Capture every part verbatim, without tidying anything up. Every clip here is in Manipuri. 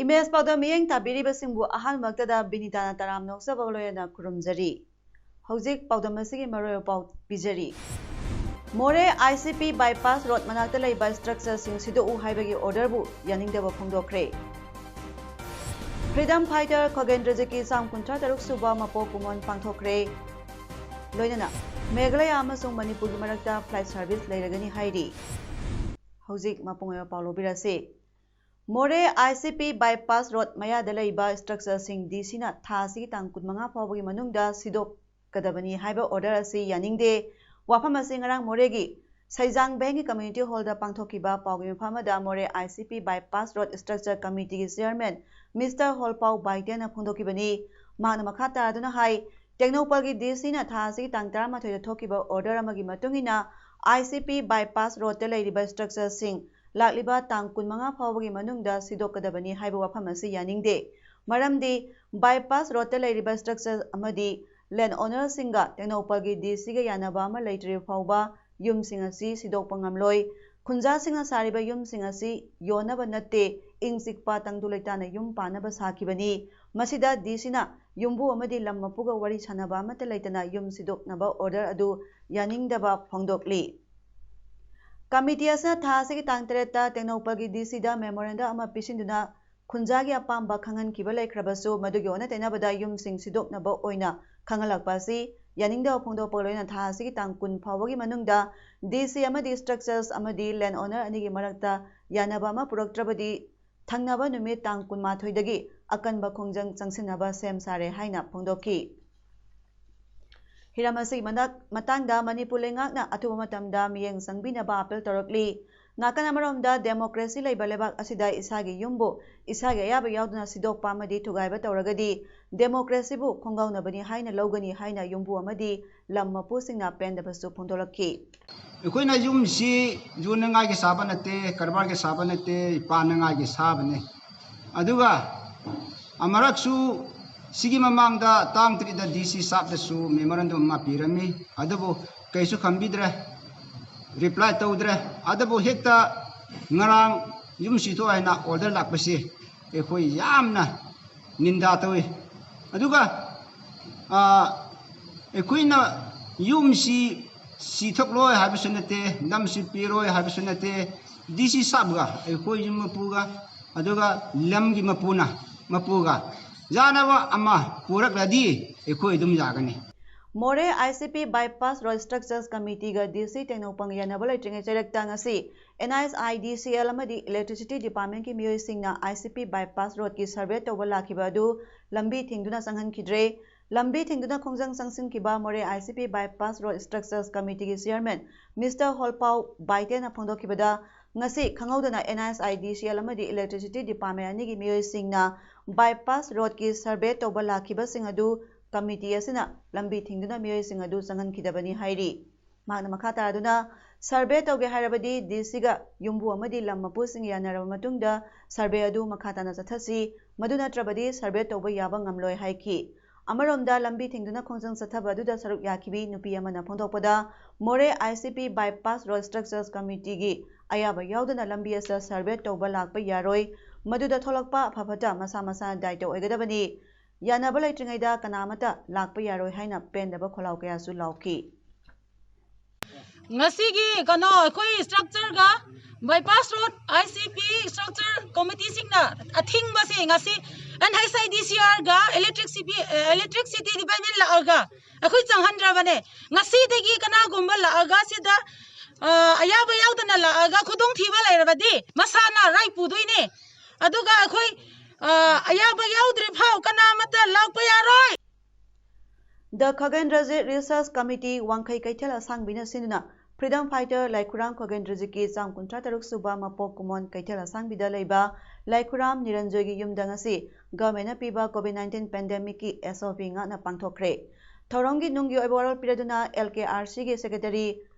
ꯏꯃꯦꯖ ꯄꯥꯎꯗꯝ ꯃꯤꯠꯌꯦꯡ ꯇꯥꯕꯤꯔꯤꯕꯁꯤꯡꯕꯨ ꯑꯍꯥꯟꯕꯃꯛꯇꯗ ꯕꯤꯅꯤꯇꯥꯅ ꯇꯔꯥꯝꯅ ꯑꯣꯛꯆꯕꯒ ꯂꯣꯏꯅꯅ ꯈꯨꯔꯨꯝꯖꯔꯤ꯫ ꯍꯧꯖꯤꯛ ꯄꯥꯎꯗꯝ ꯑꯁꯤꯒꯤ ꯃꯔꯨꯑꯣꯏꯕ ꯄꯥꯎ ꯄꯤꯖꯔꯤ꯫ ꯃꯣꯔꯦ ICP bypass road ꯃꯅꯥꯛꯇ ꯂꯩꯕ structureꯁꯤꯡ ꯁꯤꯗꯣꯛꯎ ꯍꯥꯏꯕꯒꯤ orderꯕꯨ ꯌꯥꯅꯤꯡꯗꯕ ꯐꯣꯡꯗꯣꯛꯈ꯭ꯔꯦ꯫ Freedom fighter ꯈꯣꯒꯦꯟꯗ꯭ꯔꯖꯤꯠꯀꯤ ꯆꯥꯝ ꯀꯨꯟꯊ꯭ꯔꯥ ꯇꯔꯨꯛ ꯁꯨꯕ ꯃꯄꯣꯛ ꯀꯨꯝꯑꯣꯟ ꯄꯥꯡꯊꯣꯛꯈ꯭ꯔꯦ꯫ ꯂꯣꯏꯅꯅ ꯃꯦꯘꯥꯂꯌꯥ ꯑꯃꯁꯨꯡ ꯃꯅꯤꯄꯨꯔꯒꯤ ꯃꯔꯛꯇ flight service ꯂꯩꯔꯒꯅꯤ ꯍꯥꯏꯔꯤ꯫ ꯍꯧꯖꯤꯛ ꯃꯄꯨꯡ ꯑꯣꯏꯕ ꯄꯥꯎ ꯂꯧꯕꯤꯔꯁꯤ꯫ ꯃꯣꯔꯦ ICP bypass road ꯃꯌꯥꯗ ꯂꯩꯕ structureꯁꯤꯡ DCꯅ ꯊꯥ ꯑꯁꯤꯒꯤ ꯇꯥꯡ ꯀꯨꯟꯃꯉꯥ ꯐꯥꯎꯕꯒꯤ ꯃꯅꯨꯡꯗ ꯁꯤꯗꯣꯛꯀꯗꯕꯅꯤ ꯍꯥꯏꯕ order ꯑꯁꯤ ꯌꯥꯅꯤꯡꯗꯦ꯫ ꯋꯥꯐꯝ ꯑꯁꯤ ꯉꯔꯥꯡ ꯃꯣꯔꯦꯒꯤ ꯁꯩꯖꯥꯡ ꯕꯦꯡꯒꯤ community hallꯗ ꯄꯥꯡꯊꯣꯛꯈꯤꯕ ꯄꯥꯎꯒꯤ ꯃꯤꯐꯝ ꯑꯃꯗ ꯃꯣꯔꯦ ICP bypass road structure committeeꯒꯤ chairman Mister ꯍꯣꯜꯄꯥꯎ ꯕꯥꯏꯇꯦꯟꯅ ꯐꯣꯡꯗꯣꯛꯈꯤꯕꯅꯤ꯫ ꯃꯍꯥꯛꯅ ꯃꯈꯥ ꯇꯥꯔꯗꯨꯅ ꯍꯥꯏ, ꯇꯦꯡꯅꯧꯄꯜꯒꯤ DCꯅ ꯊꯥ ꯑꯁꯤꯒꯤ ꯇꯥꯡ ꯇꯔꯥꯃꯥꯊꯣꯏꯗ ꯊꯣꯛꯈꯤꯕ order ꯑꯃꯒꯤ ꯃꯇꯨꯡ ꯏꯟꯅ ICP bypass roadꯇ ꯂꯩꯔꯤꯕ structureꯁꯤꯡ ꯂꯥꯛꯂꯤꯕ ꯇꯥꯡ ꯀꯨꯟꯃꯉꯥ ꯐꯥꯎꯕꯒꯤ ꯃꯅꯨꯡꯗ ꯁꯤꯗꯣꯛꯀꯗꯕꯅꯤ ꯍꯥꯏꯕ ꯋꯥꯐꯝ ꯑꯁꯤ ꯌꯥꯅꯤꯡꯗꯦ꯫ ꯃꯔꯝꯗꯤ bypass roadꯇ ꯂꯩꯔꯤꯕ structure ꯑꯃꯗꯤ land ownerꯁꯤꯡꯒ ꯇꯦꯡꯅꯧꯄꯜꯒꯤ DCꯒ ꯌꯥꯅꯕ ꯑꯃ ꯂꯩꯇ꯭ꯔꯤꯕ ꯐꯥꯎꯕ ꯌꯨꯝꯁꯤꯡ ꯑꯁꯤ ꯁꯤꯗꯣꯛꯄ ꯉꯝꯂꯣꯏ꯫ ꯈꯨꯟꯖꯥꯁꯤꯡꯅ ꯁꯥꯔꯤꯕ ꯌꯨꯝꯁꯤꯡ ꯑꯁꯤ ꯌꯣꯟꯅꯕ ꯅꯠꯇꯦ, ꯏꯪ ꯆꯤꯛꯄ ꯇꯪꯗꯨ ꯂꯩꯇꯥꯅ ꯌꯨꯝ ꯄꯥꯟꯅꯕ ꯁꯥꯈꯤꯕꯅꯤ꯫ ꯃꯁꯤꯗ DCꯅ ꯌꯨꯝꯕꯨ ꯑꯃꯗꯤ ꯂꯝ ꯃꯄꯨꯒ ꯋꯥꯔꯤ ꯁꯥꯅꯕ ꯑꯃꯠꯇ ꯂꯩꯇꯅ ꯌꯨꯝ ꯁꯤꯗꯣꯛꯅꯕ order ꯑꯗꯨ ꯌꯥꯅꯤꯡꯗꯕ ꯐꯣꯡꯗꯣꯛꯂꯤ꯫ Committee ꯑꯁꯤꯅ ꯊꯥ ꯑꯁꯤꯒꯤ ꯇꯥꯡ ꯇꯔꯦꯠꯇ ꯇꯦꯡꯅꯧꯄꯜꯒꯤ DCꯗ memorandum ꯑꯃ ꯄꯤꯁꯤꯟꯗꯨꯅ ꯈꯨꯟꯖꯥꯒꯤ ꯑꯄꯥꯝꯕ ꯈꯪꯍꯟꯈꯤꯕ ꯂꯩꯈ꯭ꯔꯕꯁꯨ, ꯃꯗꯨꯒꯤ ꯑꯣꯟꯅ ꯇꯩꯅꯕꯗ ꯌꯨꯝꯁꯤꯡ ꯁꯤꯗꯣꯛꯅꯕ ꯑꯣꯏꯅ ꯈꯪꯍꯜꯂꯛꯄ ꯑꯁꯤ ꯌꯥꯅꯤꯡꯗꯕ ꯐꯣꯡꯗꯣꯛꯄꯒ ꯂꯣꯏꯅꯅ ꯊꯥ ꯑꯁꯤꯒꯤ ꯇꯥꯡ ꯀꯨꯟ ꯐꯥꯎꯕꯒꯤ ꯃꯅꯨꯡꯗ DC ꯑꯃꯗꯤ structures ꯑꯃꯗꯤ land owner ꯑꯅꯤꯒꯤ ꯃꯔꯛꯇ ꯌꯥꯅꯕ ꯑꯃ ꯄꯨꯔꯛꯇ꯭ꯔꯕꯗꯤ ꯊꯪꯅꯕ ꯅꯨꯃꯤꯠ ꯇꯥꯡ ꯀꯨꯟꯃꯥꯊꯣꯏꯗꯒꯤ ꯑꯀꯟꯕ ꯈꯣꯡꯖꯪ ꯆꯪꯁꯤꯟꯅꯕ ꯁꯦꯝ ꯁꯥꯔꯦ ꯍꯥꯏꯅ ꯐꯣꯡꯗꯣꯛꯈꯤ꯫ ꯍꯤꯔꯝ ꯑꯁꯤꯒꯤ ꯃꯅꯥꯛ-, ꯃꯇꯥꯡꯗ ꯃꯅꯤꯄꯨꯔ ꯂꯩꯉꯥꯛꯅ ꯑꯊꯨꯕ ꯃꯇꯝꯗ ꯃꯤꯠꯌꯦꯡ ꯆꯪꯕꯤꯅꯕ appeal ꯇꯧꯔꯛꯂꯤ꯫ ꯅꯥꯀꯟ ꯑꯃꯔꯣꯝꯗ, ꯗꯦꯃꯣꯀ꯭ꯔꯦꯁꯤ ꯂꯩꯕ ꯂꯩꯕꯥꯛ ꯑꯁꯤꯗ ꯏꯁꯥꯒꯤ ꯌꯨꯝꯕꯨ ꯏꯁꯥꯒꯤ ꯑꯌꯥꯕ ꯌꯥꯎꯗꯅ ꯁꯤꯗꯣꯛꯄ ꯑꯃꯗꯤ ꯊꯨꯒꯥꯏꯕ ꯇꯧꯔꯒꯗꯤ ꯗꯦꯃꯣꯀ꯭ꯔꯦꯁꯤꯕꯨ ꯈꯣꯡꯒꯥꯎꯅꯕꯅꯤ ꯍꯥꯏꯅ ꯂꯧꯒꯅꯤ ꯍꯥꯏꯅ ꯌꯨꯝꯕꯨ ꯑꯃꯗꯤ ꯂꯝ ꯃꯄꯨꯁꯤꯡꯅ ꯄꯦꯟꯗꯕꯁꯨ ꯐꯣꯡꯗꯣꯛꯂꯛꯈꯤ꯫ ꯑꯩꯈꯣꯏꯅ ꯌꯨꯝꯁꯤ ꯌꯣꯟꯅꯉꯥꯏꯒꯤ ꯁꯥꯕ ꯅꯠꯇꯦ, ꯀꯔꯕꯥꯔꯒꯤ ꯁꯥꯕ ꯅꯠꯇꯦ, ꯄꯥꯟꯅꯉꯥꯏꯒꯤ ꯁꯥꯕꯅꯤ꯫ ꯑꯗꯨꯒ ꯑꯃꯔꯛꯁꯨ ꯁꯤꯒꯤ ꯃꯃꯥꯡꯗ ꯇꯥꯡ ꯇꯔꯦꯠꯇ ꯗꯤ ꯁꯤ ꯁꯥꯞꯇꯁꯨ memorandum ꯑꯃ ꯄꯤꯔꯝꯃꯤ, ꯑꯗꯨꯕꯨ ꯀꯩꯁꯨ ꯈꯟꯕꯤꯗ꯭ꯔꯦ, reply ꯇꯧꯗ꯭ꯔꯦ꯫ ꯑꯗꯨꯕꯨ ꯍꯦꯛꯇ ꯉꯔꯥꯡ ꯌꯨꯝ ꯁꯤꯊꯣꯛ ꯍꯥꯏꯅ order ꯂꯥꯛꯄꯁꯤ ꯑꯩꯈꯣꯏ ꯌꯥꯝꯅ ꯅꯤꯟꯗꯥ ꯇꯧꯏ꯫ ꯑꯗꯨꯒ, ꯑ, ꯑꯩꯈꯣꯏꯅ ꯌꯨꯝꯁꯤ ꯁꯤꯊꯣꯛꯂꯣꯏ ꯍꯥꯏꯕꯁꯨ ꯅꯠꯇꯦ, ꯂꯝꯁꯤ ꯄꯤꯔꯣꯏ ꯍꯥꯏꯕꯁꯨ ꯅꯠꯇꯦ꯫ ꯗꯤ ꯁꯤ ꯁꯥꯞꯒ ꯑꯩꯈꯣꯏ ꯌꯨꯝ ꯃꯄꯨꯒ, ꯑꯗꯨꯒ ꯂꯝꯒꯤ ꯃꯄꯨꯅ, ꯃꯄꯨꯒ ꯌꯥꯅꯕ ꯑꯃ ꯄꯨꯔꯛꯂꯗꯤ ꯑꯩꯈꯣꯏ ꯑꯗꯨꯝ ꯌꯥꯒꯅꯤ꯫ ꯃꯣꯔꯦ ICP Bypass Road Structures Committeeꯒ DC Tengnoupal ꯌꯥꯅꯕ ꯂꯩꯇ꯭ꯔꯤꯉꯩ ꯆꯩꯔꯛꯇ ꯉꯁꯤ NHIDCL ꯑꯃꯗꯤ Electricity Departmentꯀꯤ ꯃꯤꯑꯣꯏꯁꯤꯡꯅ ICP Bypass Roadꯀꯤ survey ꯇꯧꯕ ꯂꯥꯛꯈꯤꯕ ꯑꯗꯨ ꯂꯝꯕꯤ ꯊꯤꯡꯗꯨꯅ ꯆꯪꯍꯟꯈꯤꯗ꯭ꯔꯦ꯫ ꯂꯝꯕꯤ ꯊꯤꯡꯗꯨꯅ ꯈꯣꯡꯖꯪ ꯆꯪꯁꯤꯟꯈꯤꯕ ꯃꯣꯔꯦ ICP Bypass Road Structures Committeeꯒꯤ chairman Mister ꯍꯣꯜꯄꯥꯎ ꯕꯥꯏꯇꯦꯅ ꯐꯣꯡꯗꯣꯛꯈꯤꯕꯗ, ꯉꯁꯤ ꯈꯪꯍꯧꯗꯅ NHIDCL ꯑꯃꯗꯤ Electricity Department ꯑꯅꯤꯒꯤ ꯃꯤꯑꯣꯏꯁꯤꯡꯅ Bypass Roadꯀꯤ survey ꯇꯧꯕ ꯂꯥꯛꯈꯤꯕꯁꯤꯡ ꯑꯗꯨ committee ꯑꯁꯤꯅ ꯂꯝꯕꯤ ꯊꯤꯡꯗꯨꯅ ꯃꯤꯑꯣꯏꯁꯤꯡ ꯑꯗꯨ ꯆꯪꯍꯟꯈꯤꯗꯕꯅꯤ ꯍꯥꯏꯔꯤ꯫ ꯃꯍꯥꯛꯅ ꯃꯈꯥ ꯇꯥꯔꯗꯨꯅ, survey ꯇꯧꯒꯦ ꯍꯥꯏꯔꯕꯗꯤ DCꯒ ꯌꯨꯝꯕꯨ ꯑꯃꯗꯤ ꯂꯝ ꯃꯄꯨꯁꯤꯡ ꯌꯥꯅꯔꯕ ꯃꯇꯨꯡꯗ survey ꯑꯗꯨ ꯃꯈꯥ ꯇꯥꯅ ꯆꯠꯊꯁꯤ, ꯃꯗꯨ ꯅꯠꯇ꯭ꯔꯕꯗꯤ survey ꯇꯧꯕ ꯌꯥꯕ ꯉꯝꯂꯣꯏ ꯍꯥꯏꯈꯤ꯫ ꯑꯃꯔꯣꯝꯗ, ꯂꯝꯕꯤ ꯊꯤꯡꯗꯨꯅ ꯈꯣꯡꯖꯪ ꯆꯠꯊꯕ ꯑꯗꯨꯗ ꯁꯔꯨꯛ ꯌꯥꯈꯤꯕꯤ ꯅꯨꯄꯤ ꯑꯃꯅ ꯐꯣꯡꯗꯣꯛꯄꯗ, ꯃꯣꯔꯦ ICP Bypass Road Structures Committeeꯒꯤ ꯑꯌꯥꯕ ꯌꯥꯎꯗꯅ ꯂꯝꯕꯤ ꯑꯁꯤꯗ survey ꯇꯧꯕ ꯂꯥꯛꯄ ꯌꯥꯔꯣꯏ, ꯃꯗꯨꯗ ꯊꯣꯛꯂꯛꯄ ꯑꯐ ꯐꯠꯇ ꯃꯁꯥ ꯃꯁꯥꯅ ꯗꯥꯏꯇ ꯑꯣꯏꯒꯗꯕꯅꯤ꯫ ꯌꯥꯅꯕ ꯂꯩꯇ꯭ꯔꯤꯉꯩꯗ ꯀꯅꯥ ꯑꯃꯠꯇ ꯂꯥꯛꯄ ꯌꯥꯔꯣꯏ ꯍꯥꯏꯅ ꯄꯦꯟꯗꯕ ꯈꯣꯜꯂꯥꯎ ꯀꯌꯥꯁꯨ ꯂꯥꯎꯈꯤ꯫ ꯉꯁꯤꯒꯤ ꯀꯩꯅꯣ ꯑꯩꯈꯣꯏ structureꯒ Bypass Road ICP structure committeeꯁꯤꯡꯅ ꯑꯊꯤꯡꯕꯁꯦ ꯉꯁꯤ NHIDCRꯒ Electricity Electricity Department ꯂꯥꯛꯑꯒ ꯑꯩꯈꯣꯏ ꯆꯪꯍꯟꯗ꯭ꯔꯕꯅꯦ꯫ ꯉꯁꯤꯗꯒꯤ ꯀꯅꯥꯒꯨꯝꯕ ꯂꯥꯛꯑꯒ ꯁꯤꯗ ꯑ, ꯑꯌꯥꯕ ꯌꯥꯎꯗꯅ ꯂꯥꯛꯑꯒ ꯈꯨꯗꯣꯡꯊꯤꯕ ꯂꯩꯔꯕꯗꯤ ꯃꯁꯥꯅ right ꯄꯨꯗꯣꯏꯅꯦ꯫ ꯑꯗꯨꯒ ꯑꯩꯈꯣꯏ ꯑ, ꯑꯌꯥꯕ ꯌꯥꯎꯗ꯭ꯔꯤ ꯐꯥꯎ ꯀꯅꯥ ꯑꯃꯠꯇ ꯂꯥꯛꯄ ꯌꯥꯔꯣꯏ꯫ The Khagendra Research Committee ꯋꯥꯡꯈꯩ ꯀꯩꯊꯦꯜ ꯑꯁꯥꯡꯕꯤꯅ ꯁꯤꯟꯗꯨꯅ Freedom Fighter ꯂꯥꯏꯈꯨꯔꯥꯝ ꯈꯣꯒꯦꯟꯗ꯭ꯔꯖꯤꯠꯀꯤ ꯆꯥꯝ ꯀꯨꯟꯊ꯭ꯔꯥ ꯇꯔꯨꯛ ꯁꯨꯕ ꯃꯄꯣꯛ ꯀꯨꯝꯑꯣꯟ ꯀꯩꯊꯦꯜ ꯑꯁꯥꯡꯕꯤꯗ ꯂꯩꯕ ꯂꯥꯏꯈꯨꯔꯥꯝ ꯅꯤꯔꯟꯖꯣꯏꯒꯤ ꯌꯨꯝꯗ ꯉꯁꯤ ꯒꯚꯔꯟꯃꯦꯟꯠꯅ ꯄꯤꯕ COVID nineteen pandemic ꯀꯤ S O P ꯉꯥꯛꯅ ꯄꯥꯡꯊꯣꯛꯈ꯭ꯔꯦ꯫ ꯊꯧꯔꯝꯒꯤ ꯅꯨꯡꯒꯤ ꯑꯣꯏꯕ ꯋꯥꯔꯣꯜ ꯄꯤꯔꯗꯨꯅ L K R C ꯒꯤ secretary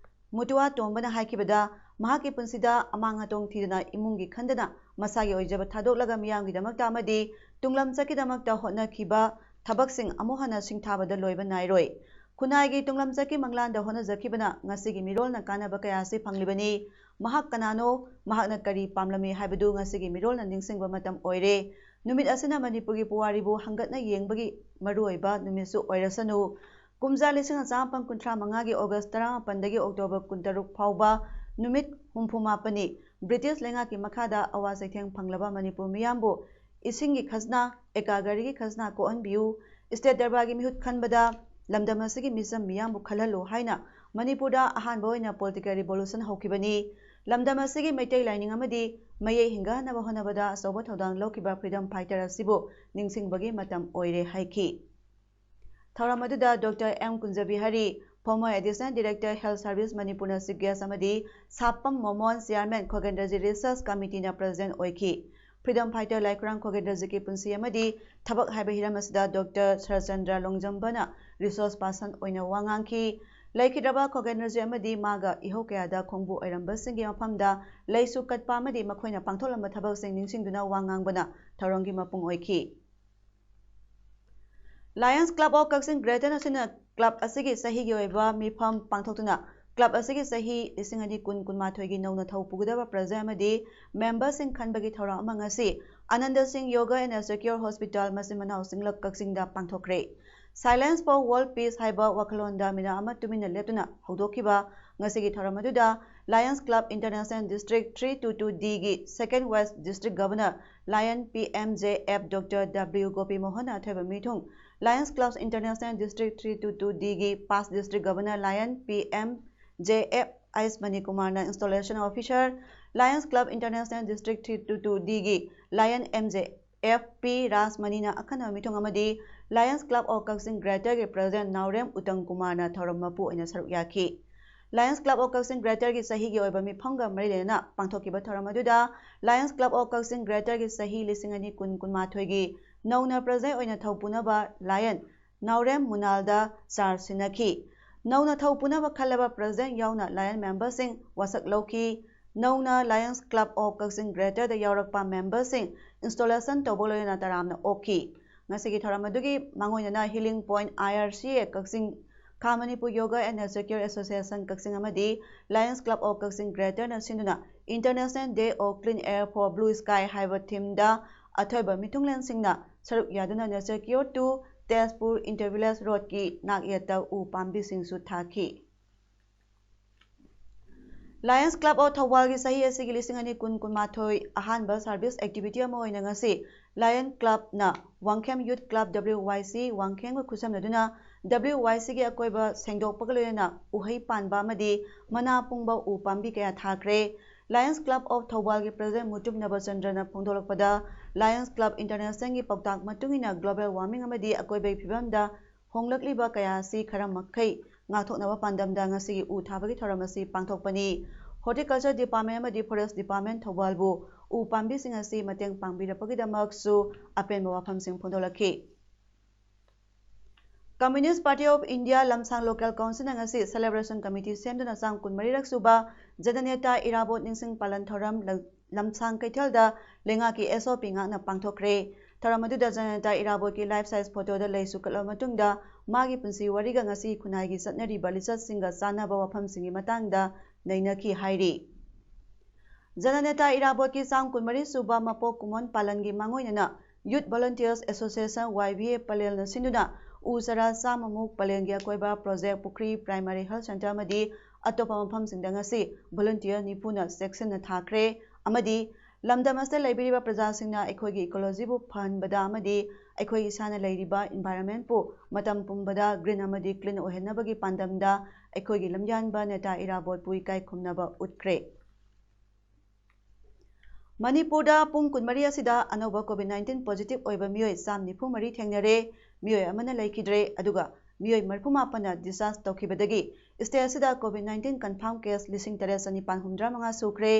ꯃꯨꯇꯨꯋꯥ ꯇꯣꯝꯕꯅ ꯍꯥꯏꯈꯤꯕꯗ, ꯃꯍꯥꯛꯀꯤ ꯄꯨꯟꯁꯤꯗ ꯑꯃꯥꯡ ꯑꯇꯣꯡ ꯊꯤꯗꯅ ꯏꯃꯨꯡꯒꯤ ꯈꯟꯗꯅ ꯃꯁꯥꯒꯤ ꯑꯣꯏꯖꯕ ꯊꯥꯗꯣꯛꯂꯒ ꯃꯤꯌꯥꯝꯒꯤꯗꯃꯛꯇ ꯑꯃꯗꯤ ꯇꯨꯡꯂꯝꯆꯠꯀꯤꯗꯃꯛꯇ ꯍꯣꯠꯅꯈꯤꯕ ꯊꯕꯛꯁꯤꯡ ꯑꯃꯨꯛ ꯍꯟꯅ ꯁꯤꯡꯊꯥꯕꯗ ꯂꯣꯏꯕ ꯅꯥꯏꯔꯣꯏ꯫ ꯈꯨꯟꯅꯥꯏꯒꯤ ꯇꯨꯡꯂꯝꯆꯠꯀꯤ ꯃꯪꯂꯥꯟꯗ ꯍꯣꯠꯅꯖꯈꯤꯕꯅ ꯉꯁꯤꯒꯤ ꯃꯤꯔꯣꯜꯅ ꯀꯥꯟꯅꯕ ꯀꯌꯥ ꯑꯁꯤ ꯐꯪꯂꯤꯕꯅꯤ꯫ ꯃꯍꯥꯛ ꯀꯅꯥꯅꯣ, ꯃꯍꯥꯛꯅ ꯀꯔꯤ ꯄꯥꯝꯂꯝꯃꯤ ꯍꯥꯏꯕꯗꯨ ꯉꯁꯤꯒꯤ ꯃꯤꯔꯣꯜꯅ ꯅꯤꯡꯁꯤꯡꯕ ꯃꯇꯝ ꯑꯣꯏꯔꯦ꯫ ꯅꯨꯃꯤꯠ ꯑꯁꯤꯅ ꯃꯅꯤꯄꯨꯔꯒꯤ ꯄꯨꯋꯥꯔꯤꯕꯨ ꯍꯪꯒꯠꯅ ꯌꯦꯡꯕꯒꯤ ꯃꯔꯨꯑꯣꯏꯕ ꯅꯨꯃꯤꯠꯁꯨ ꯑꯣꯏꯔꯁꯅꯨ꯫ ꯀꯨꯝꯖꯥ ꯂꯤꯁꯤꯡ ꯑꯃ ꯆꯥꯃꯥꯄꯟ ꯀꯨꯟꯊ꯭ꯔꯥ ꯃꯉꯥꯒꯤ August ꯇꯔꯥꯃꯥꯄꯟꯗꯒꯤ October ꯀꯨꯟꯇꯔꯨꯛ ꯐꯥꯎꯕ ꯅꯨꯃꯤꯠ ꯍꯨꯝꯐꯨ ꯃꯥꯄꯟꯅꯤ ꯕ꯭ꯔꯤꯇꯤꯁ ꯂꯩꯉꯥꯛꯀꯤ ꯃꯈꯥꯗ ꯑꯋꯥ ꯆꯩꯊꯦꯡ ꯐꯪꯂꯕ ꯃꯅꯤꯄꯨꯔ ꯃꯤꯌꯥꯝꯕꯨ ꯏꯁꯤꯡꯒꯤ ꯈꯖꯅꯥ, ꯑꯦꯀꯥ ꯘꯔꯤꯒꯤ ꯈꯖꯅꯥ ꯀꯣꯛꯍꯟꯕꯤꯌꯨ, state ꯗꯔꯕꯥꯔꯒꯤ ꯃꯤꯍꯨꯠ ꯈꯟꯕꯗ ꯂꯝꯗꯝ ꯑꯁꯤꯒꯤ ꯃꯤꯆꯝ ꯃꯤꯌꯥꯝꯕꯨ ꯈꯜꯍꯜꯂꯨ ꯍꯥꯏꯅ ꯃꯅꯤꯄꯨꯔꯗ ꯑꯍꯥꯟꯕ ꯑꯣꯏꯅ political revolution ꯍꯧꯈꯤꯕꯅꯤ꯫ ꯂꯝꯗꯝ ꯑꯁꯤꯒꯤ ꯃꯩꯇꯩ ꯂꯥꯏꯅꯤꯡ ꯑꯃꯗꯤ ꯃꯌꯦꯛ ꯍꯤꯡꯒꯠꯍꯟꯅꯕ ꯍꯣꯠꯅꯕꯗ ꯑꯆꯧꯕ ꯊꯧꯗꯥꯡ ꯂꯧꯈꯤꯕ freedom fighter ꯑꯁꯤꯕꯨ ꯅꯤꯡꯁꯤꯡꯕꯒꯤ ꯃꯇꯝ ꯑꯣꯏꯔꯦ ꯍꯥꯏꯈꯤ꯫ ꯊꯧꯔꯝ ꯑꯗꯨꯗ Doctor M ꯀꯨꯟꯖꯕꯤꯍꯔꯤ, former Additional Director Health Service ꯃꯅꯤꯄꯨꯔꯅ chief guest ꯑꯃꯗꯤ ꯁꯥꯄꯝ ꯃꯣꯃꯣꯟ, Chairman, ꯈꯣꯒꯦꯟꯗ꯭ꯔꯖꯤꯠ Research Committeeꯅ president ꯑꯣꯏꯈꯤ꯫ Freedom fighter ꯂꯥꯏꯈꯨꯔꯥꯝ ꯈꯣꯒꯦꯟꯗ꯭ꯔꯖꯤꯠꯀꯤ ꯄꯨꯟꯁꯤ ꯑꯃꯗꯤ ꯊꯕꯛ ꯍꯥꯏꯕ ꯍꯤꯔꯝ ꯑꯁꯤꯗ Doctor ꯁꯔꯆꯟꯗ꯭ꯔ ꯂꯣꯡꯖꯝꯕꯅ resource person ꯑꯣꯏꯅ ꯋꯥ ꯉꯥꯡꯈꯤ꯫ ꯂꯩꯈꯤꯗ꯭ꯔꯕ ꯈꯣꯒꯦꯟꯗ꯭ꯔꯖꯤꯠ ꯑꯃꯗꯤ ꯃꯥꯒ ꯏꯍꯧ ꯀꯌꯥꯗ ꯈꯣꯡꯕꯨ ꯑꯣꯏꯔꯝꯕꯁꯤꯡꯒꯤ ꯃꯐꯝꯗ ꯂꯩꯁꯨ ꯀꯠꯄ ꯑꯃꯗꯤ ꯃꯈꯣꯏꯅ ꯄꯥꯡꯊꯣꯛꯂꯝꯕ ꯊꯕꯛꯁꯤꯡ ꯅꯤꯡꯁꯤꯡꯗꯨꯅ ꯋꯥ ꯉꯥꯡꯕꯅ ꯊꯧꯔꯝꯒꯤ ꯃꯄꯨꯡ ꯑꯣꯏꯈꯤ꯫ Lions Club of Kakching Greater ꯑꯁꯤꯅ club ꯑꯁꯤꯒꯤ ꯆꯍꯤꯒꯤ ꯑꯣꯏꯕ ꯃꯤꯐꯝ ꯄꯥꯡꯊꯣꯛꯇꯨꯅ club ꯑꯁꯤꯒꯤ ꯆꯍꯤ ꯂꯤꯁꯤꯡ ꯑꯅꯤ ꯀꯨꯟ ꯀꯨꯟꯃꯥꯊꯣꯏꯒꯤ ꯅꯧꯅ ꯊꯧ ꯄꯨꯒꯗꯕ ꯄ꯭ꯔꯖꯥ ꯑꯃꯗꯤ memberꯁꯤꯡ ꯈꯟꯕꯒꯤ ꯊꯧꯔꯝ ꯑꯃ ꯉꯁꯤ ꯑꯅꯟꯗ ꯁꯤꯡ Yoga and Secure Hospital ꯃꯆꯤꯟ ꯃꯅꯥꯎ ꯆꯤꯡꯂꯛ ꯀꯛꯆꯤꯡꯗ ꯄꯥꯡꯊꯣꯛꯈ꯭ꯔꯦ꯫ Silence for World Peace ꯍꯥꯏꯕ ꯋꯥꯈꯜꯂꯣꯟꯗ ꯃꯤꯅꯠ ꯑꯃ ꯇꯨꯃꯤꯟꯅ ꯂꯦꯞꯇꯨꯅ ꯍꯧꯗꯣꯛꯈꯤꯕ ꯉꯁꯤꯒꯤ ꯊꯧꯔꯝ ꯑꯗꯨꯗ Lions Club International District three two two D ꯒꯤ Second West District Governor Lion P M J F Doctor W ꯒꯣꯄꯤ ꯃꯣꯍꯟꯅ ꯑꯊꯣꯏꯕ ꯃꯤꯊꯨꯡ, Lions Clubs International District three two two D ꯒꯤ Past District Governor Lion P M J F H ꯃꯅꯤꯀꯨꯃꯥꯔꯅ Installation Officer, Lions Club International District three two two D ꯒꯤ Lion M J F P ꯔꯥꯖꯃꯅꯤꯅ ꯑꯈꯟꯅꯕ ꯃꯤꯊꯨꯡ ꯑꯃꯗꯤ Lions Club of Kakching Greater ꯒꯤ President ꯅꯥꯎꯔꯦꯝ ꯎꯇꯝ ꯀꯨꯃꯥꯔꯅ ꯊꯧꯔꯝ ꯃꯄꯨ ꯑꯣꯏꯅ ꯁꯔꯨꯛ ꯌꯥꯈꯤ꯫ Lions Club of Kakching Greaterꯒꯤ ꯆꯍꯤꯒꯤ ꯑꯣꯏꯕ ꯃꯤꯐꯝꯒ ꯃꯔꯤ ꯂꯩꯅꯅ ꯄꯥꯡꯊꯣꯛꯈꯤꯕ ꯊꯧꯔꯝ ꯑꯗꯨꯗ Lions Club of Kakching Greaterꯒꯤ ꯆꯍꯤ ꯂꯤꯁꯤꯡ ꯑꯅꯤ ꯀꯨꯟ ꯀꯨꯟꯃꯥꯊꯣꯏꯒꯤ ꯅꯧꯅ president ꯑꯣꯏꯅ ꯊꯧꯄꯨꯅꯕ Lion ꯅꯥꯎꯔꯦꯝ ꯃꯨꯅꯥꯜꯗ charge ꯁꯤꯟꯅꯈꯤ꯫ ꯅꯧꯅ ꯊꯧꯄꯨꯅꯕ ꯈꯜꯂꯕ president ꯌꯥꯎꯅ Lion memberꯁꯤꯡ ꯋꯥꯁꯛ ꯂꯧꯈꯤ꯫ ꯅꯧꯅ Lions Club of Kakching Greaterꯗ ꯌꯥꯎꯔꯛꯄ memberꯁꯤꯡ installation ꯇꯧꯕ ꯂꯣꯏꯅꯅ ꯇꯔꯥꯝꯅ ꯑꯣꯛꯈꯤ꯫ ꯉꯁꯤꯒꯤ ꯊꯧꯔꯝ ꯑꯗꯨꯒꯤ ꯃꯥꯡꯑꯣꯏꯅꯅ Healing Point I R C A ꯀꯛꯆꯤꯡ, ꯈꯥ Manipur Yoga and Nature Care Association ꯀꯛꯆꯤꯡ ꯑꯃꯗꯤ Lions Club of Kakching Greaterꯅ ꯁꯤꯟꯗꯨꯅ International Day of Clean Air for Blue Sky ꯍꯥꯏꯕ themeꯗ ꯑꯊꯣꯏꯕ ꯃꯤꯊꯨꯡꯂꯦꯟꯁꯤꯡꯅ ꯁꯔꯨꯛ ꯌꯥꯗꯨꯅ Nature Cure to Tezpur Intervillage Roadꯀꯤ ꯅꯥꯛꯌꯦꯠꯇ ꯎ ꯄꯥꯝꯕꯤꯁꯤꯡꯁꯨ ꯊꯥꯈꯤ꯫ Lions Club of ꯊꯧꯕꯥꯜꯒꯤ ꯆꯍꯤ ꯑꯁꯤꯒꯤ ꯂꯤꯁꯤꯡ ꯑꯅꯤ ꯀꯨꯟ ꯀꯨꯟꯃꯥꯊꯣꯏ ꯑꯍꯥꯟꯕ service activity ꯑꯃ ꯑꯣꯏꯅ ꯉꯁꯤ Lion Clubꯅ Wangkhem Youth Club W Y C ꯋꯥꯡꯈꯦꯝꯒ ꯈꯨꯠꯁꯝꯅꯗꯨꯅ W Y Cꯒꯤ ꯑꯀꯣꯏꯕ ꯁꯦꯡꯗꯣꯛꯄꯒ ꯂꯣꯏꯅꯅ ꯎꯍꯩ ꯄꯥꯟꯕ ꯑꯃꯗꯤ ꯃꯅꯥ ꯄꯨꯡꯕ ꯎ ꯄꯥꯝꯕꯤ ꯀꯌꯥ ꯊꯥꯈ꯭ꯔꯦ꯫ Lions Club of ꯊꯧꯕꯥꯜꯒꯤ president Mutum ꯅꯕꯆꯟꯗ꯭ꯔꯅ ꯐꯣꯡꯗꯣꯛꯂꯛꯄꯗ, Lions Club Internationalꯒꯤ ꯄꯥꯎꯇꯥꯛ ꯃꯇꯨꯡ ꯏꯟꯅ global warming ꯑꯃꯗꯤ ꯑꯀꯣꯏꯕꯒꯤ ꯐꯤꯕꯝꯗ ꯍꯣꯡꯂꯛꯂꯤꯕ ꯀꯌꯥ ꯑꯁꯤ ꯈꯔ ꯃꯈꯩ ꯉꯥꯛꯊꯣꯛꯅꯕ ꯄꯥꯟꯗꯝꯗ ꯉꯁꯤꯒꯤ ꯎ ꯊꯥꯕꯒꯤ ꯊꯧꯔꯝ ꯑꯁꯤ ꯄꯥꯡꯊꯣꯛꯄꯅꯤ꯫ Horticulture Department ꯑꯃꯗꯤ Forest Department ꯊꯧꯕꯥꯜꯕꯨ ꯎ ꯄꯥꯝꯕꯤꯁꯤꯡ ꯑꯁꯤ ꯃꯇꯦꯡ ꯄꯥꯡꯕꯤꯔꯛꯄꯒꯤꯗꯃꯛꯁꯨ ꯑꯄꯦꯟꯕ ꯋꯥꯐꯝꯁꯤꯡ ꯐꯣꯡꯗꯣꯛꯂꯛꯈꯤ꯫ Communist Party of India ꯂꯝꯁꯥꯡ Local Councilꯅ ꯉꯁꯤ celebration committee ꯁꯦꯝꯗꯨꯅ ꯆꯥꯝ ꯀꯨꯟꯃꯔꯤꯔꯛ ꯁꯨꯕ ꯖꯅꯅꯦꯇꯥ ꯏꯔꯥꯕꯣꯠ ꯅꯤꯡꯁꯤꯡ ꯄꯥꯂꯟ ꯊꯧꯔꯝ ꯂꯝ-, ꯂꯝꯁꯥꯡ ꯀꯩꯊꯦꯜꯗ ꯂꯩꯉꯥꯛꯀꯤ S O P ꯉꯥꯛꯅ ꯄꯥꯡꯊꯣꯛꯈ꯭ꯔꯦ꯫ ꯊꯧꯔꯝ ꯑꯗꯨꯗ ꯖꯅꯅꯦꯇꯥ ꯏꯔꯥꯕꯣꯠꯀꯤ life size photoꯗ ꯂꯩꯁꯨ ꯀꯠꯂꯕ ꯃꯇꯨꯡꯗ ꯃꯥꯒꯤ ꯄꯨꯟꯁꯤ ꯋꯥꯔꯤꯒ ꯉꯁꯤ ꯈꯨꯟꯅꯥꯏꯒꯤ ꯆꯠꯅꯔꯤꯕ ꯂꯤꯆꯠꯁꯤꯡꯒ ꯆꯥꯟꯅꯕ ꯋꯥꯐꯝꯁꯤꯡꯒꯤ ꯃꯇꯥꯡꯗ ꯅꯩꯅꯈꯤ ꯍꯥꯏꯔꯤ꯫ ꯖꯅꯅꯦꯇꯥ ꯏꯔꯥꯕꯣꯠꯀꯤ ꯆꯥꯝ ꯀꯨꯟꯃꯔꯤ ꯁꯨꯕ ꯃꯄꯣꯛ ꯀꯨꯝꯑꯣꯟ ꯄꯥꯂꯟꯒꯤ ꯃꯥꯡꯑꯣꯏꯅꯅ Youth Volunteers Association Y V A ꯄꯂꯦꯜꯅ ꯁꯤꯟꯗꯨꯅ ꯎ ꯆꯥꯔꯥ ꯆꯥꯝꯃꯃꯨꯛ ꯄꯂꯦꯜꯒꯤ ꯑꯀꯣꯏꯕ Project ꯄꯨꯈ꯭ꯔꯤ Primary Health Centre ꯑꯃꯗꯤ ꯑꯇꯣꯞꯄ ꯃꯐꯝꯁꯤꯡꯗ ꯉꯁꯤ volunteer ꯅꯤꯐꯨꯅ ꯆꯦꯛꯁꯤꯟꯅ ꯊꯥꯈ꯭ꯔꯦ ꯑꯃꯗꯤ ꯂꯝꯗꯝ ꯑꯁꯤꯗ ꯂꯩꯕꯤꯔꯤꯕ ꯄ꯭ꯔꯖꯥꯁꯤꯡꯅ ꯑꯩꯈꯣꯏꯒꯤ ecologyꯕꯨ ꯐꯍꯟꯕꯗ ꯑꯃꯗꯤ ꯑꯩꯈꯣꯏ ꯏꯁꯥꯅ ꯂꯩꯔꯤꯕ environmentꯄꯨ ꯃꯇꯝ ꯄꯨꯝꯕꯗ green ꯑꯃꯗꯤ clean ꯑꯣꯏꯍꯟꯅꯕꯒꯤ ꯄꯥꯟꯗꯝꯗ ꯑꯩꯈꯣꯏꯒꯤ ꯂꯝꯌꯥꯟꯕ ꯅꯦꯇꯥ ꯏꯔꯥꯕꯣꯠꯄꯨ ꯏꯀꯥꯏ ꯈꯨꯝꯅꯕ ꯎꯠꯈ꯭ꯔꯦ꯫ ꯃꯅꯤꯄꯨꯔꯗ ꯄꯨꯡ ꯀꯨꯟꯃꯔꯤ ꯑꯁꯤꯗ ꯑꯅꯧꯕ COVID nineteen positive ꯑꯣꯏꯕ ꯃꯤꯑꯣꯏ ꯆꯥꯝ ꯅꯤꯐꯨ ꯃꯔꯤ ꯊꯦꯡꯅꯔꯦ꯫ ꯃꯤꯑꯣꯏ ꯑꯃꯅ ꯂꯩꯈꯤꯗ꯭ꯔꯦ, ꯑꯗꯨꯒ ꯃꯤꯑꯣꯏ ꯃꯔꯤꯐꯨ ꯃꯥꯄꯟꯅ discharge ꯇꯧꯈꯤꯕꯗꯒꯤ state ꯑꯁꯤꯗ COVID nineteen confirm case ꯂꯤꯁꯤꯡ ꯇꯔꯦꯠ ꯆꯅꯤꯄꯥꯟ ꯍꯨꯝꯗ꯭ꯔꯥ ꯃꯉꯥ ꯁꯨꯈ꯭ꯔꯦ꯫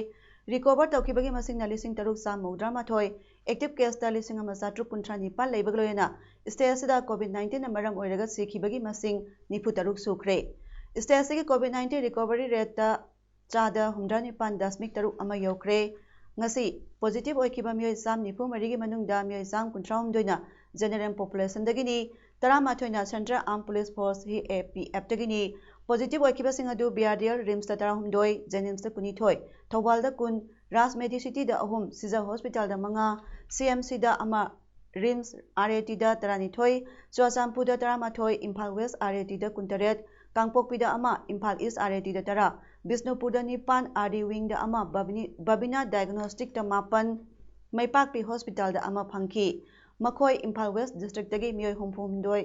Recover ꯇꯧꯈꯤꯕꯒꯤ ꯃꯁꯤꯡꯅ ꯂꯤꯁꯤꯡ ꯇꯔꯨꯛ ꯆꯥꯝꯃ ꯃꯧꯗ꯭ꯔꯥ ꯃꯥꯊꯣꯏ, active caseꯇ ꯂꯤꯁꯤꯡ ꯑꯃ ꯆꯥꯇ꯭ꯔꯨꯛ ꯀꯨꯟꯊ꯭ꯔꯥ ꯅꯤꯄꯥꯟ ꯂꯩꯕꯒ ꯂꯣꯏꯅꯅ state ꯑꯁꯤꯗ COVID nineteenꯅ ꯃꯔꯝ ꯑꯣꯏꯔꯒ ꯁꯤꯈꯤꯕꯒꯤ ꯃꯁꯤꯡ ꯅꯤꯐꯨ ꯇꯔꯨꯛ ꯁꯨꯈ꯭ꯔꯦ꯫ State ꯑꯁꯤꯒꯤ COVID nineteen recovery rateꯇ ꯆꯥꯗ ꯍꯨꯝꯗ꯭ꯔꯥ ꯅꯤꯄꯥꯟ ꯗꯁꯃꯤꯛ ꯇꯔꯨꯛ ꯑꯃ ꯌꯧꯈ꯭ꯔꯦ꯫ ꯉꯁꯤ positive ꯑꯣꯏꯈꯤꯕ ꯃꯤꯑꯣꯏ ꯆꯥꯝ ꯅꯤꯐꯨ ꯃꯔꯤꯒꯤ ꯃꯅꯨꯡꯗ ꯃꯤꯑꯣꯏ ꯆꯥꯝ ꯀꯨꯟꯊ꯭ꯔꯥ ꯍꯨꯝꯗꯣꯏꯅ general populationꯗꯒꯤꯅꯤ, ꯇꯔꯥꯃꯥꯊꯣꯏꯅ Central Armed Police Force, CAPFꯇꯒꯤꯅꯤ꯫ Positive ꯑꯣꯏꯈꯤꯕꯁꯤꯡ ꯑꯗꯨ BRDL RIMSꯇ ꯇꯔꯥꯍꯨꯝꯗꯣꯏ, JNIMSꯇ ꯀꯨꯟꯅꯤꯊꯣꯏ, ꯊꯧꯕꯥꯜꯗ ꯀꯨꯟ, Raj Medicityꯗ ꯑꯍꯨꯝ, Sijha Hospitalꯗ ꯃꯉꯥ, CMCꯗ ꯑꯃ, RIMS RATꯗ ꯇꯔꯥꯅꯤꯊꯣꯏ, ꯆꯨꯔꯥꯆꯥꯟꯄꯨꯔꯗ ꯇꯔꯥꯃꯥꯊꯣꯏ, ꯏꯝꯐꯥꯜ West RATꯗ ꯀꯨꯟꯇꯔꯦꯠ, ꯀꯥꯡꯄꯣꯛꯄꯤꯗ ꯑꯃ, ꯏꯝꯐꯥꯜ East RATꯗ ꯇꯔꯥ, ꯕꯤꯁꯅꯨꯄꯨꯔꯗ ꯅꯤꯄꯥꯟ, RD Wingꯗ ꯑꯃ, ꯕꯕꯤꯅꯤ-, ꯕꯕꯤꯅꯥ Diagnosticꯇ ꯃꯥꯄꯟ, ꯃꯩꯄꯥꯛꯄꯤ Hospitalꯗ ꯑꯃ ꯐꯪꯈꯤ꯫ ꯃꯈꯣꯏ ꯏꯝꯐꯥꯜ West Districtꯇꯒꯤ ꯃꯤꯑꯣꯏ ꯍꯨꯝꯐꯨ ꯍꯨꯝꯗꯣꯏ,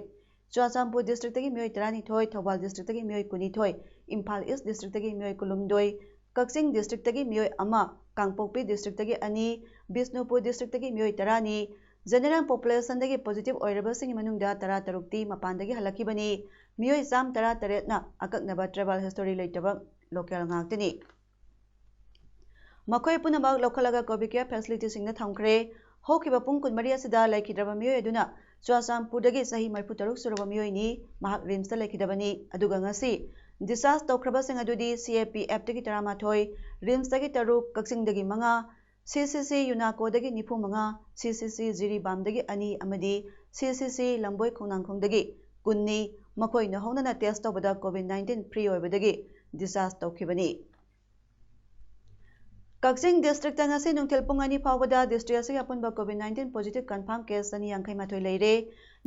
ꯆꯨꯔꯥꯆꯥꯟꯄꯨꯔ Districtꯇꯒꯤ ꯃꯤꯑꯣꯏ ꯇꯔꯥꯅꯤꯊꯣꯏ, ꯊꯧꯕꯥꯜ Districtꯇꯒꯤ ꯃꯤꯑꯣꯏ ꯀꯨꯟꯅꯤꯊꯣꯏ, ꯏꯝꯐꯥꯜ East Districtꯇꯒꯤ ꯃꯤꯑꯣꯏ ꯀꯨꯟꯍꯨꯝꯗꯣꯏ, ꯀꯛꯆꯤꯡ Districtꯇꯒꯤ ꯃꯤꯑꯣꯏ ꯑꯃ, ꯀꯥꯡꯄꯣꯛꯄꯤ Districtꯇꯒꯤ ꯑꯅꯤ, ꯕꯤꯁꯅꯨꯄꯨꯔ Districtꯇꯒꯤ ꯃꯤꯑꯣꯏ ꯇꯔꯥꯅꯤ꯫ General populationꯗꯒꯤ positive ꯑꯣꯏꯔꯕꯁꯤꯡꯒꯤ ꯃꯅꯨꯡꯗ ꯇꯔꯥꯇꯔꯨꯛꯇꯤ ꯃꯄꯥꯟꯗꯒꯤ ꯍꯜꯂꯛꯈꯤꯕꯅꯤ꯫ ꯃꯤꯑꯣꯏ ꯆꯥꯝ ꯇꯔꯥꯇꯔꯦꯠꯅ ꯑꯀꯛꯅꯕ travel history ꯂꯩꯇꯕ local ꯉꯥꯛꯇꯅꯤ꯫ ꯃꯈꯣꯏ ꯄꯨꯝꯅꯃꯛ ꯂꯧꯈꯠꯂꯒ COVID care facilityꯁꯤꯡꯗ ꯊꯝꯈ꯭ꯔꯦ꯫ ꯍꯧꯈꯤꯕ ꯄꯨꯡ ꯀꯨꯟꯃꯔꯤ ꯑꯁꯤꯗ ꯂꯩꯈꯤꯗ꯭ꯔꯕ ꯃꯤꯑꯣꯏ ꯑꯗꯨꯅ ꯆꯨꯔꯥꯆꯥꯟꯄꯨꯔꯗꯒꯤ ꯆꯍꯤ ꯃꯔꯤꯐꯨ ꯇꯔꯨꯛ ꯁꯨꯔꯕ ꯃꯤꯑꯣꯏꯅꯤ꯫ ꯃꯍꯥꯛ RIMSꯇ ꯂꯩꯈꯤꯗꯕꯅꯤ꯫ ꯑꯗꯨꯒ ꯉꯁꯤ discharge ꯇꯧꯈ꯭ꯔꯕꯁꯤꯡ ꯑꯗꯨꯗꯤ CAPFꯇꯒꯤ ꯇꯔꯥꯃꯥꯊꯣꯏ, RIMSꯇꯒꯤ ꯇꯔꯨꯛ, ꯀꯛꯆꯤꯡꯗꯒꯤ ꯃꯉꯥ, CCC UNACOꯗꯒꯤ ꯅꯤꯐꯨ ꯃꯉꯥ, CCC ꯖꯤꯔꯤꯕꯥꯝꯗꯒꯤ ꯑꯅꯤ ꯑꯃꯗꯤ CCC ꯂꯝꯕꯣꯏ ꯈꯣꯡꯅꯥꯡꯈꯣꯡꯗꯒꯤ ꯀꯨꯟꯅꯤ꯫ ꯃꯈꯣꯏꯅ ꯍꯧꯅꯅ test ꯇꯧꯕꯗ COVID nineteen free ꯑꯣꯏꯕꯗꯒꯤ discharge ꯇꯧꯈꯤꯕꯅꯤ꯫ ꯀꯛꯆꯤꯡ districtꯇ ꯉꯁꯤ ꯅꯨꯡꯊꯤꯜ ꯄꯨꯡ ꯑꯅꯤ ꯐꯥꯎꯕꯗ district ꯑꯁꯤꯒꯤ ꯑꯄꯨꯟꯕ COVID nineteen positive confirm case ꯆꯅꯤ ꯌꯥꯡꯈꯩ ꯃꯥꯊꯣꯏ ꯂꯩꯔꯦ꯫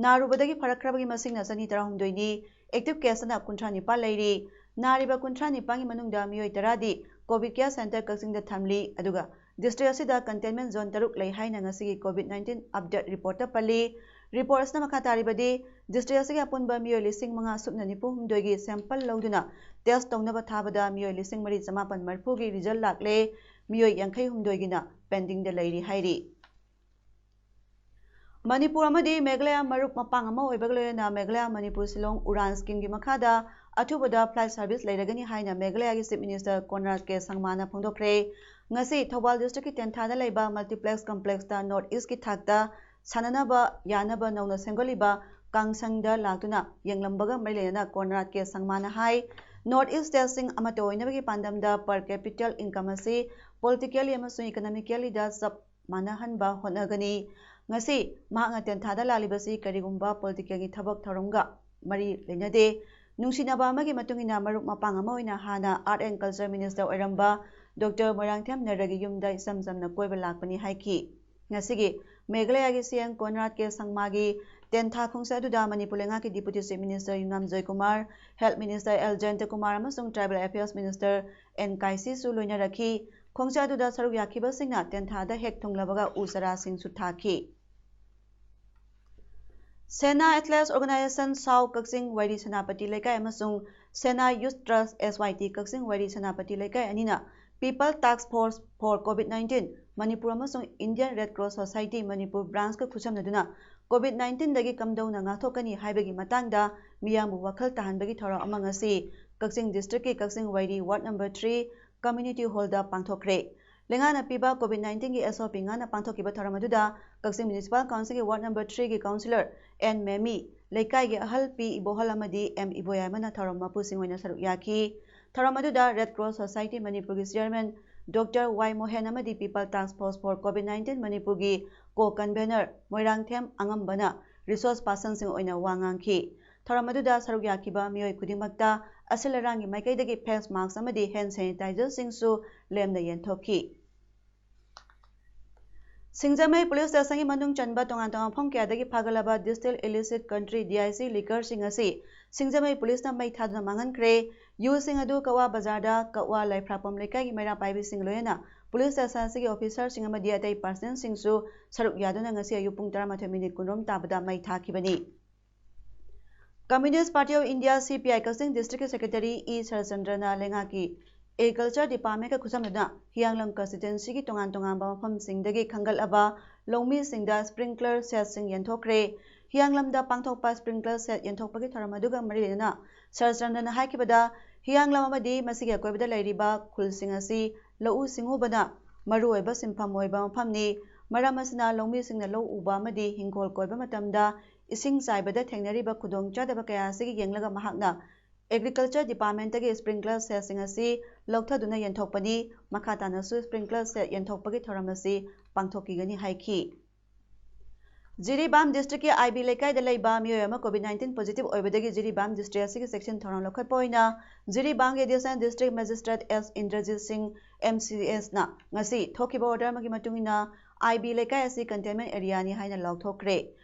ꯅꯥꯔꯨꯕꯗꯒꯤ ꯐꯔꯛꯈ꯭ꯔꯕꯒꯤ ꯃꯁꯤꯡꯅ ꯆꯅꯤ ꯇꯔꯥꯍꯨꯝꯗꯣꯏꯅꯤ꯫ Active caseꯅ ꯀꯨꯟꯊ꯭ꯔꯥ ꯅꯤꯄꯥꯟ ꯂꯩꯔꯤ꯫ ꯅꯥꯔꯤꯕ ꯀꯨꯟꯊ꯭ꯔꯥ ꯅꯤꯄꯥꯟꯒꯤ ꯃꯅꯨꯡꯗ ꯃꯤꯑꯣꯏ ꯇꯔꯥꯗꯤ COVID care center ꯀꯛꯆꯤꯡꯗ ꯊꯝꯂꯤ꯫ ꯑꯗꯨꯒ district ꯑꯁꯤꯗ containment zone ꯇꯔꯨꯛ ꯂꯩ ꯍꯥꯏꯅ ꯉꯁꯤꯒꯤ COVID nineteen update reportꯇ ꯄꯜꯂꯤ꯫ Report ꯑꯁꯤꯅ ꯃꯈꯥ ꯇꯥꯔꯤꯕꯗꯤ, district ꯑꯁꯤꯒꯤ ꯑꯄꯨꯟꯕ ꯃꯤꯑꯣꯏ ꯂꯤꯁꯤꯡ ꯃꯉꯥ ꯁꯨꯞꯅ ꯅꯤꯐꯨ ꯍꯨꯝꯗꯣꯏꯒꯤ sample ꯂꯧꯗꯨꯅ test ꯇꯧꯅꯕ ꯊꯥꯕꯗ ꯃꯤꯑꯣꯏ ꯂꯤꯁꯤꯡ ꯃꯔꯤ ꯆꯃꯥꯄꯟ ꯃꯔꯤꯐꯨꯒꯤ result ꯂꯥꯛꯂꯦ꯫ ꯃꯤꯑꯣꯏ ꯌꯥꯡꯈꯩ ꯍꯨꯝꯗꯣꯏꯒꯤꯅ pendingꯗ ꯂꯩꯔꯤ ꯍꯥꯏꯔꯤ꯫ ꯃꯅꯤꯄꯨꯔ ꯑꯃꯗꯤ ꯃꯦꯘꯥꯂꯌꯥ ꯃꯔꯨꯞ ꯃꯄꯥꯡ ꯑꯃ ꯑꯣꯏꯕꯒ ꯂꯣꯏꯅꯅ ꯃꯦꯘꯥꯂꯌꯥ ꯃꯅꯤꯄꯨꯔ ꯁꯤꯂꯣꯡ ꯎꯔꯥꯟ ꯁ꯭ꯀꯤꯝꯒꯤ ꯃꯈꯥꯗ ꯑꯊꯨꯕꯗ ꯐ꯭ꯂꯥꯏꯠ ꯁꯥꯔꯚꯤꯁ ꯂꯩꯔꯒꯅꯤ ꯍꯥꯏꯅ ꯃꯦꯘꯥꯂꯌꯥꯒꯤ ꯆꯤꯐ ꯃꯤꯅꯤꯁꯇꯔ ꯀꯣꯟꯔꯥꯗ ꯀꯦ ꯁꯪꯃꯥꯅ ꯐꯣꯡꯗꯣꯛꯈ꯭ꯔꯦ꯫ ꯉꯁꯤ ꯊꯧꯕꯥꯜ ꯗꯤꯁꯇ꯭ꯔꯤꯛꯀꯤ ꯇꯦꯟꯊꯥꯗ ꯂꯩꯕ ꯃꯜꯇꯤꯄ꯭ꯂꯦꯛꯁ ꯀꯝꯄ꯭ꯂꯦꯛꯁꯇ ꯅꯣꯔꯠ ꯏꯁꯀꯤ ꯊꯥꯛꯇ ꯁꯥꯟꯅꯅꯕ ꯌꯥꯅꯕ ꯅꯧꯅ ꯁꯦꯝꯒꯠꯂꯤꯕ ꯀꯥꯡꯁꯪꯗ ꯂꯥꯛꯇꯨꯅ ꯌꯦꯡꯂꯝꯕꯒ ꯃꯔꯤ ꯂꯩꯅꯅ ꯀꯣꯟꯔꯥꯗ ꯀꯦ ꯁꯪꯃꯥꯅ ꯍꯥꯏ, ꯅꯣꯔꯠ ꯏꯁ ꯁ꯭ꯇꯦꯠꯁꯤꯡ ꯑꯃꯠꯇ ꯑꯣꯏꯅꯕꯒꯤ ꯄꯥꯟꯗꯝꯗ per capital income ꯑꯁꯤ politically ꯑꯃꯁꯨꯡ economically ꯗ ꯆꯞ ꯃꯥꯟꯅꯍꯟꯕ ꯍꯣꯠꯅꯒꯅꯤ꯫ ꯉꯁꯤ ꯃꯍꯥꯛꯅ ꯇꯦꯟꯊꯥꯗ ꯂꯥꯛꯂꯤꯕꯁꯤ ꯀꯔꯤꯒꯨꯝꯕ political ꯒꯤ ꯊꯕꯛ ꯊꯧꯔꯝꯒ ꯃꯔꯤ ꯂꯩꯅꯗꯦ꯫ ꯅꯨꯡꯁꯤꯅꯕ ꯑꯃꯒꯤ ꯃꯇꯨꯡ ꯏꯟꯅ ꯃꯔꯨꯞ ꯃꯄꯥꯡ ꯑꯃ ꯑꯣꯏꯅ ꯍꯥꯟꯅ Art and Culture Minister ꯑꯣꯏꯔꯝꯕ ꯗꯣꯛꯇꯔ ꯃꯣꯏꯔꯥꯡꯊꯦꯝ ꯅꯔꯒꯤ ꯌꯨꯝꯗ ꯏꯆꯝ ꯆꯝꯅ ꯀꯣꯏꯕ ꯂꯥꯛꯄꯅꯤ ꯍꯥꯏꯈꯤ꯫ ꯉꯁꯤꯒꯤ ꯃꯦꯘꯥꯂꯌꯥꯒꯤ ꯁꯤ ꯑꯦꯝ ꯀꯣꯟꯔꯥꯗ ꯀꯦ ꯁꯪꯃꯥꯒꯤ ꯇꯦꯟꯊꯥ ꯈꯣꯡꯆꯠ ꯑꯗꯨꯗ ꯃꯅꯤꯄꯨꯔ ꯂꯩꯉꯥꯛꯀꯤ Deputy Chief Minister ꯌꯨꯝꯅꯥꯝ ꯖꯣꯏꯀꯨꯃꯥꯔ, Health Minister ꯑꯦꯜ ꯖꯌꯟꯇꯀꯨꯃꯥꯔ ꯑꯃꯁꯨꯡ Tribal Affairs Minister ꯑꯦꯟ ꯀꯥꯏꯁꯤꯁꯨ ꯂꯣꯏꯅꯔꯛꯈꯤ꯫ ꯈꯣꯡꯆꯠ ꯑꯗꯨꯗ ꯁꯔꯨꯛ ꯌꯥꯈꯤꯕꯁꯤꯡꯅ ꯇꯦꯟꯊꯥꯗ ꯍꯦꯛ ꯊꯨꯡꯂꯕꯒ ꯎ ꯆꯥꯔꯥꯁꯤꯡꯁꯨ ꯊꯥꯈꯤ꯫ ꯁꯦꯅꯥ ꯑꯦꯊꯂꯦꯠꯁ ꯑꯣꯔꯒꯅꯥꯏꯖꯦꯁꯟ ꯁꯥꯎ ꯀꯛꯆꯤꯡ ꯋꯥꯏꯔꯤ ꯁꯦꯅꯥꯄꯇꯤ ꯂꯩꯀꯥꯏ ꯑꯃꯁꯨꯡ ꯁꯦꯅꯥ ꯌꯨꯊ ꯇ꯭ꯔꯁ, S Y T, ꯀꯛꯆꯤꯡ ꯋꯥꯏꯔꯤ ꯁꯦꯅꯥꯄꯇꯤ ꯂꯩꯀꯥꯏ ꯑꯅꯤꯅ People Task Force for COVID nineteen Manipur ꯑꯃꯁꯨꯡ Indian Red Cross Society Manipur branch ꯀ ꯈꯨꯠꯁꯝꯅꯗꯨꯅ COVID nineteen ꯗꯒꯤ ꯀꯝꯗꯧꯅ ꯉꯥꯛꯊꯣꯛꯀꯅꯤ ꯍꯥꯏꯕꯒꯤ ꯃꯇꯥꯡꯗ ꯃꯤꯌꯥꯝꯕꯨ ꯋꯥꯈꯜ ꯇꯥꯍꯟꯕꯒꯤ ꯊꯧꯔꯝ ꯑꯃ ꯉꯁꯤ ꯀꯛꯆꯤꯡ district ꯀꯤ ꯀꯛꯆꯤꯡ ꯋꯥꯏꯔꯤ ward number three community hall ꯗ ꯄꯥꯡꯊꯣꯛꯈ꯭ꯔꯦ꯫ ꯂꯩꯉꯥꯛꯅ ꯄꯤꯕ COVID nineteen ꯒꯤ S O P ꯉꯥꯛꯅ ꯄꯥꯡꯊꯣꯛꯈꯤꯕ ꯊꯧꯔꯝ ꯑꯗꯨꯗ ꯀꯛꯆꯤꯡ Municipal Council ꯒꯤ ward number three ꯒꯤ councillor ꯑꯦꯟ ꯃꯦꯃꯤ, ꯂꯩꯀꯥꯏꯒꯤ ꯑꯍꯜ ꯄꯤ ꯏꯕꯣꯍꯜ ꯑꯃꯗꯤ ꯑꯦꯝ ꯏꯕꯣꯌꯥꯏꯃꯅ ꯊꯧꯔꯝ ꯃꯄꯨꯁꯤꯡ ꯑꯣꯏꯅ ꯁꯔꯨꯛ ꯌꯥꯈꯤ꯫ ꯊꯧꯔꯝ ꯑꯗꯨꯗ Red Cross Society ꯃꯅꯤꯄꯨꯔꯒꯤ chairman ꯗꯣꯛꯇꯔ ꯋꯥꯏ ꯃꯣꯍꯦꯟ ꯑꯃꯗꯤ People Task Force for COVID nineteen ꯃꯅꯤꯄꯨꯔꯒꯤ co-convenor ꯃꯣꯏꯔꯥꯡꯊꯦꯝ ꯑꯉꯝꯕꯅ resource person ꯁꯤꯡ ꯑꯣꯏꯅ ꯋꯥ ꯉꯥꯡꯈꯤ꯫ ꯊꯧꯔꯝ ꯑꯗꯨꯗ ꯁꯔꯨꯛ ꯌꯥꯈꯤꯕ ꯃꯤꯑꯣꯏ ꯈꯨꯗꯤꯡꯃꯛꯇ ꯑꯁꯤꯜ ꯑꯔꯥꯡꯒꯤ ꯃꯥꯏꯀꯩꯗꯒꯤ face mask ꯑꯃꯗꯤ hand sanitizer ꯁꯤꯡꯁꯨ ꯂꯦꯝꯅ ꯌꯦꯟꯊꯣꯛꯈꯤ꯫ ꯁꯤꯡꯖꯃꯩ police station ꯒꯤ ꯃꯅꯨꯡ ꯆꯟꯕ ꯇꯣꯉꯥꯟ ꯇꯣꯉꯥꯟꯕ ꯃꯐꯝ ꯀꯌꯥꯗꯒꯤ ꯐꯥꯒꯠꯂꯕ distilled illicit country, D I C, liquor ꯁꯤꯡ ꯑꯁꯤ ꯁꯤꯡꯖꯃꯩ police ꯅ ꯃꯩ ꯊꯥꯗꯨꯅ ꯃꯥꯡꯍꯟꯈ꯭ꯔꯦ꯫ ꯌꯨꯁꯤꯡ ꯑꯗꯨ ꯀꯛꯋꯥ ꯕꯖꯥꯔꯗ ꯀꯛꯋꯥ ꯂꯥꯏꯐ꯭ꯔꯥꯛꯄꯝ ꯂꯩꯀꯥꯏꯒꯤ ꯃꯩꯔꯥ ꯄꯥꯏꯕꯤꯁꯤꯡ ꯂꯣꯏꯅꯅ police station ꯑꯁꯤꯒꯤ officer ꯁꯤꯡ ꯑꯃꯗꯤ ꯑꯇꯩ personnel ꯁꯤꯡꯁꯨ ꯁꯔꯨꯛ ꯌꯥꯗꯨꯅ ꯉꯁꯤ ꯑꯌꯨꯛ ꯄꯨꯡ ꯇꯔꯥꯃꯥꯊꯣꯏ minute ꯀꯨꯟꯔꯣꯝ ꯇꯥꯕꯗ ꯃꯩ ꯊꯥꯈꯤꯕꯅꯤ꯫ Communist Party of India, C P I, Kakching district ꯀꯤ secretary ꯏ ꯁꯔꯠꯆꯟꯗ꯭ꯔꯅ ꯂꯩꯉꯥꯛꯀꯤ ꯑꯦꯒ꯭ꯔꯤꯀꯜꯆꯔ ꯗꯤꯄꯥꯔꯠꯃꯦꯟꯒ ꯈꯨꯠꯁꯝꯅꯗꯨꯅ ꯍꯤꯌꯥꯡꯂꯝ ꯀꯟꯁꯇꯤꯇ꯭ꯋꯦꯟꯁꯤꯒꯤ ꯇꯣꯉꯥꯟ ꯇꯣꯉꯥꯟꯕ ꯃꯐꯝꯁꯤꯡꯗꯒꯤ ꯈꯟꯒꯠꯂꯕ ꯂꯧꯃꯤꯁꯤꯡꯗ ꯁ꯭ꯄ꯭ꯔꯤꯡꯀ꯭ꯂꯔ ꯁꯦꯠꯁꯤꯡ ꯌꯦꯟꯊꯣꯛꯈ꯭ꯔꯦ꯫ ꯍꯤꯌꯥꯡꯂꯝꯗ ꯄꯥꯡꯊꯣꯛꯄ ꯁ꯭ꯄ꯭ꯔꯤꯡꯀ꯭ꯂꯔ ꯁꯦꯠ ꯌꯦꯟꯊꯣꯛꯄꯒꯤ ꯊꯧꯔꯝ ꯑꯗꯨꯒ ꯃꯔꯤ ꯂꯩꯅꯅ ꯁꯔꯆꯟꯗ꯭ꯔꯅ ꯍꯥꯏꯈꯤꯕꯗ, ꯍꯤꯌꯥꯡꯂꯝ ꯑꯃꯗꯤ ꯃꯁꯤꯒꯤ ꯑꯀꯣꯏꯕꯗ ꯂꯩꯔꯤꯕ ꯈꯨꯜꯁꯤꯡ ꯑꯁꯤ ꯂꯧꯎ ꯁꯤꯡꯎꯕꯅ ꯃꯔꯨꯑꯣꯏꯕ ꯁꯤꯟꯐꯝ ꯑꯣꯏꯕ ꯃꯐꯝꯅꯤ꯫ ꯃꯔꯝ ꯑꯁꯤꯅ ꯂꯧꯃꯤꯁꯤꯡꯅ ꯂꯧ ꯎꯕ ꯑꯃꯗꯤ ꯍꯤꯡꯈꯣꯜ ꯀꯣꯏꯕ ꯃꯇꯝꯗ ꯏꯁꯤꯡ ꯆꯥꯏꯕꯗ ꯊꯦꯡꯅꯔꯤꯕ ꯈꯨꯗꯣꯡꯆꯥꯗꯕ ꯀꯌꯥ ꯑꯁꯤꯒꯤ ꯌꯦꯡꯂꯒ ꯃꯍꯥꯛꯅ ꯑꯦꯒ꯭ꯔꯤꯀꯜꯆꯔ ꯗꯤꯄꯥꯔꯠꯃꯦꯟꯇꯒꯤ ꯁ꯭ꯄ꯭ꯔꯤꯡꯀ꯭ꯂꯔ ꯁꯦꯠꯁꯤꯡ ꯑꯁꯤ ꯂꯧꯊꯗꯨꯅ ꯌꯦꯟꯊꯣꯛꯄꯅꯤ꯫ ꯃꯈꯥ ꯇꯥꯅꯁꯨ ꯁ꯭ꯄ꯭ꯔꯤꯡꯀ꯭ꯂꯔ ꯁꯦꯠ ꯌꯦꯟꯊꯣꯛꯄꯒꯤ ꯊꯧꯔꯝ ꯑꯁꯤ ꯄꯥꯡꯊꯣꯛꯈꯤꯒꯅꯤ ꯍꯥꯏꯈꯤ꯫ ꯖꯤꯔꯤꯕꯥꯝ ꯗꯤꯁꯇ꯭ꯔꯤꯛꯀꯤ ꯑꯥꯏ ꯕꯤ ꯂꯩꯀꯥꯏꯗ ꯂꯩꯕ ꯃꯤꯑꯣꯏ ꯑꯃ ꯀꯣꯚꯤꯗ ꯅꯥꯏꯟꯇꯤꯟ ꯄꯣꯖꯤꯇꯤꯚ ꯑꯣꯏꯕꯗꯒꯤ ꯖꯤꯔꯤꯕꯥꯝ ꯗꯤꯁꯇ꯭ꯔꯤꯛ ꯑꯁꯤꯒꯤ ꯆꯦꯛꯁꯤꯟ ꯊꯧꯔꯥꯡ ꯂꯧꯈꯠꯄ ꯑꯣꯏꯅ ꯖꯤꯔꯤꯕꯥꯝꯒꯤ additional district magistrate S Indrajit Singh, M ꯁꯤ ꯑꯦꯁꯅ ꯉꯁꯤ ꯊꯣꯛꯈꯤꯕ ꯑꯣꯔꯗꯔ ꯑꯃꯒꯤ ꯃꯇꯨꯡ ꯏꯟꯅ ꯑꯥꯏ ꯕꯤ ꯂꯩꯀꯥꯏ ꯑꯁꯤ ꯀꯟꯇꯦꯟꯃꯦꯟ ꯑꯦꯔꯤꯌꯥꯅꯤ ꯍꯥꯏꯅ ꯂꯥꯎꯊꯣꯛꯈ꯭ꯔꯦ꯫